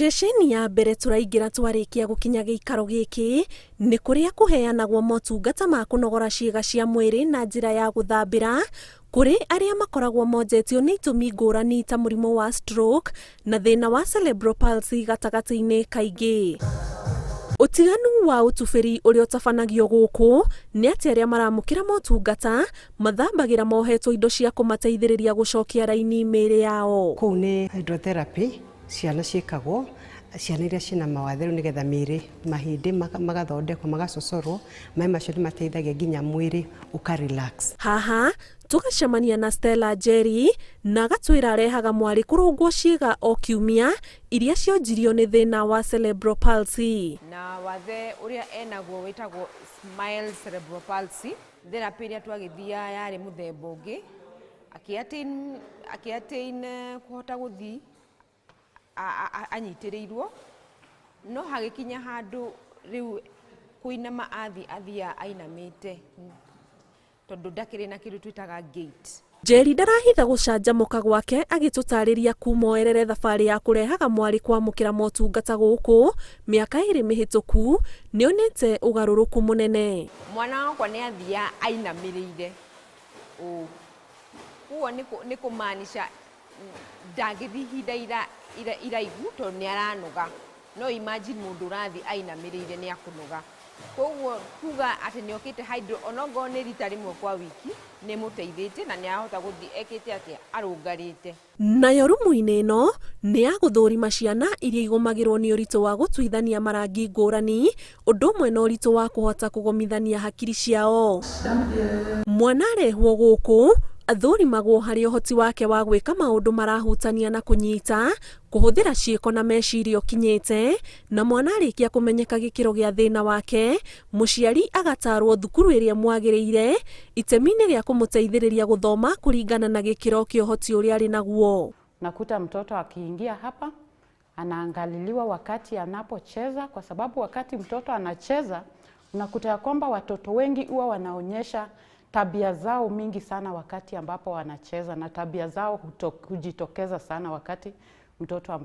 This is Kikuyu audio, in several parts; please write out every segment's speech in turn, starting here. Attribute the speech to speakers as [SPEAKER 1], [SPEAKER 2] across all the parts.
[SPEAKER 1] Ceceni ya mbere tũraingĩra twarĩkia gũkinya gĩikaro gĩkĩ nĩ kũrĩa kũheanagwo motungata ma kũnogora ciĩga cia mwĩrĩ na njĩra ya gũthambĩra kũrĩ arĩa makoragwo monjetio nĩ itũmi ngũrani ta mũrimũ wa stroke na thĩna wa cerebral palsy gatagatĩ-inĩ kaingĩ. Ũtiganu wa ũtubĩri ũrĩa ũtabanagio gũkũ nĩ atĩ arĩa maramũkĩra motungata mathambagĩra mohetwo indo cia kũmateithĩrĩria gũcokia raini mĩĩrĩ yao.
[SPEAKER 2] Kũu nĩ hydrotherapy ciana ciĩkagwo, ciana iria ciĩna mawathe rĩu nĩgetha mĩĩrĩ mahĩndĩ magathondekwo magacocorwo, maĩ macio nĩ mateithagia nginya mwĩrĩ ũka relax.
[SPEAKER 1] Haha tũgacemania na Stella Njeri na agatwĩra arehaga mwarĩ kũrũngwo ciĩga o kiumia iria cionjirio nĩ thĩna wa cerebral palsy.
[SPEAKER 3] Na wathe ũrĩa enaguo wĩtagwo mild cerebral palsy. Therapy ĩrĩa twagĩthiaga yarĩ mũthemba ũngĩ, akĩ attain kũhota gũthiĩ anyitĩrĩirwo, no hagĩkinya handũ rĩu kũinama athiĩ athiaga ainamĩte tondũ ndakĩrĩ na kĩndũ twĩtaga gait.
[SPEAKER 1] Njeri ndarahitha gũcanjamũka gwake agĩtũtarĩria kuma oerere thabarĩ ya kũrehaga mwarĩ kwamũkĩra motungata gũkũ mĩaka ĩrĩ mĩhĩtũku nĩonete ũgarũrũku mũnene.
[SPEAKER 3] Mwana wakwa nĩ athiaga ainamĩrĩire ũũ, koguo nĩ kũmaanisha ndangĩthiĩ ihinda iraihu tondũ nĩ aranoga. No imagine mũndũ ũrathiĩ ainamĩrĩire nĩ akũnoga. Koguo kuga atĩ nĩ okĩte hydro onokorwo nĩ rita rĩmwe kwa wiki nĩ ĩmũteithĩtie na nĩ arahota gũthiĩ ekĩte atĩa arũngarĩte.
[SPEAKER 1] Nayo rumu-inĩ ĩno nĩ ya gũthũrima ciana iria igũmagĩrwo nĩ ũritũ wa gũtuithania marangi ngũrani ũndũ ũmwe na ũritũ wa kũhota kũgomithania hakiri ciao. Mwana arehwo gũkũ athũrimagwo harĩ ũhoti wake wa gwĩka maũndũ marahutania na kũnyita, kũhũthĩra ciĩko na meciria ũkinyĩte, na mwana arĩkia kũmenyeka gĩkĩro gĩa thĩna wake, mũciari agatarwo thukuru ĩrĩa ĩmwagĩrĩire itemi-inĩ rĩa kũmũteithĩrĩria gũthoma kũringana na gĩkĩro kĩa ũhoti ũrĩa arĩ naguo.
[SPEAKER 4] Nakuta mtoto akiingia hapa anaangaliliwa wakati anapocheza, kwa sababu wakati mtoto anacheza unakuta ya kwamba watoto wengi huwa wanaonyesha tabia zao mingi sana wakati ambapo wanacheza, na tabia zao hujitokeza sana wakati mtoto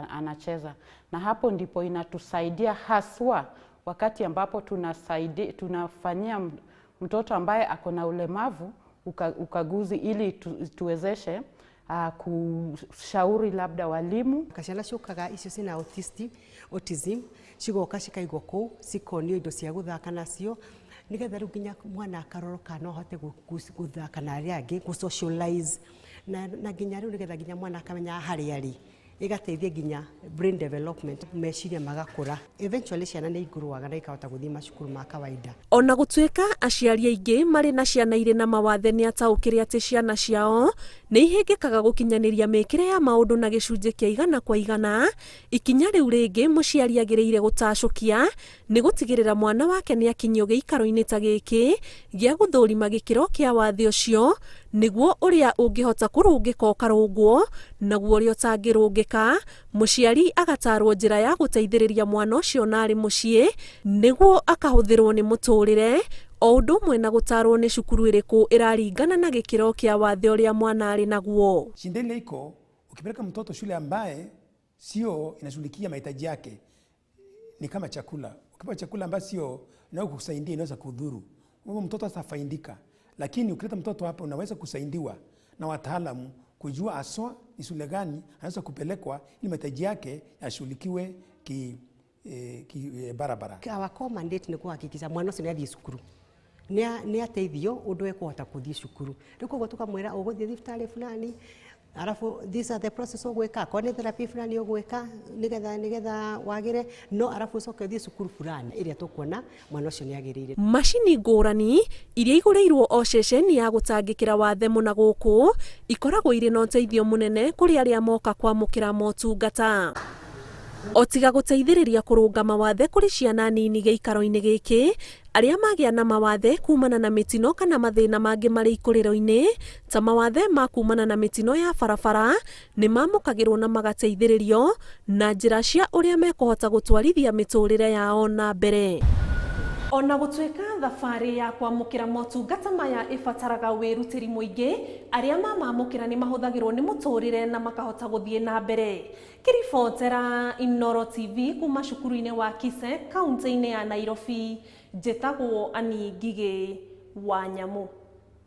[SPEAKER 4] anacheza, na hapo ndipo inatusaidia haswa wakati ambapo tunafanyia mtoto ambaye ako na ulemavu ukaguzi ili tuwezeshe kushauri labda walimu.
[SPEAKER 2] Ciana ciũkaga icio ciĩna autism cigoka cikaigwo kũu cikonio indo cia gũthaka nacio nĩgetha rĩu nginya mwana akarorwo kana no ahote gũthaka na arĩa angĩ, gũ socialize na nginya rĩu nĩgetha nginya mwana akamenya harĩa arĩ, ĩgateithia nginya brain development, meciria magakũra. Eventually ciana nĩ ingũrũaga na ikahota gũthiĩ macukuru ma kawaida.
[SPEAKER 1] Ona gũtuĩka aciari aingĩ marĩ na ciana irĩ na mawathe nĩ ataũkĩre atĩ ciana ciao nĩ ihĩngĩkaga gũkinyanĩria mĩkĩre ya maũndũ na gĩcunjĩ kĩa igana kwa igana, ikinya rĩu rĩngĩ mũciari agĩrĩire gũtacũkia nĩ gũtigĩrĩra mwana wake nĩ akinyio gĩikaro-inĩ ta gĩkĩ gĩa gũthũrima gĩkĩro kĩa wathe ũcio nĩguo ũrĩa ũngĩhota kũrũngĩka ũkarũngwo, naguo ũrĩa ũtangĩrũngĩka mũciari agatarwo njĩra ya gũteithĩrĩria mwana ũcio na arĩ mũciĩ nĩguo akahũthĩrwo nĩ mũtũrĩre o ũndũ ũmwe na gũtarwo nĩ cukuru ĩrĩkũ ĩraringana na gĩkĩro kĩa wathe ũrĩa mwana arĩ naguo.
[SPEAKER 5] Shida ile iko ukipeleka mtoto shule ambaye sio inashughulikia mahitaji yake ni kama chakula. Ukipewa chakula ambacho sio na kukusaidia inaweza kudhuru. Huyo mtoto hatafaidika. Lakini ukileta mtoto hapa unaweza kusaidiwa na wataalamu kujua aswa ni shule gani anaweza kupelekwa ili mahitaji yake yashughulikiwe ki barabara.
[SPEAKER 2] Our core mandate ni kuhakikisha mwana ũcio nĩ athiĩ cukuru. Nĩ ateithio ũndũ ekũhota kũthiĩ cukuru. Rĩu koguo tũkamwĩra ũgũthiĩ thibitarĩ fulani, arabu these are the process ũgwĩka, akorwo nĩ therapy fulani ũgwĩka nĩgetha wagĩre, no arabu ũcoke ũthiĩ cukuru fulani ĩrĩa tũkuona mwana ũcio nĩ agĩrĩire.
[SPEAKER 1] Macini ngũrani iria igũrĩirwo o ceceni ya gũtangĩkĩra wathe mũna gũkũ ikoragwo irĩ na ũteithio mũnene kũrĩ arĩa moka kwamũkĩra motungata. O tiga gũteithĩrĩria kũrũnga mawathe kũrĩ ciana nini gĩikaro-inĩ gĩkĩ, arĩa magĩa na mawathe kumana na mĩtino kana mathĩna mangĩ marĩ ikũrĩro-inĩ ta mawathe ma kumana na mĩtino ya barabara nĩ mamũkagĩrwo na magateithĩrĩrio na njĩra cia ũrĩa mekũhota gũtwarithia mĩtũrĩre yao na mbere. Ona gũtuĩka thabarĩ ya kwamũkĩra motungata maya ĩbataraga wĩrutĩri mũingĩ, arĩa mamamũkĩra nĩ mahũthagĩrwo nĩ mũtũrĩre na makahota gũthiĩ na mbere. Ngĩribotera Inooro TV kuma cukuru-inĩ wa Kise, kaunti-inĩ ya Nairobi, njĩtagwo Annie Ngigĩ wa Nyamũ.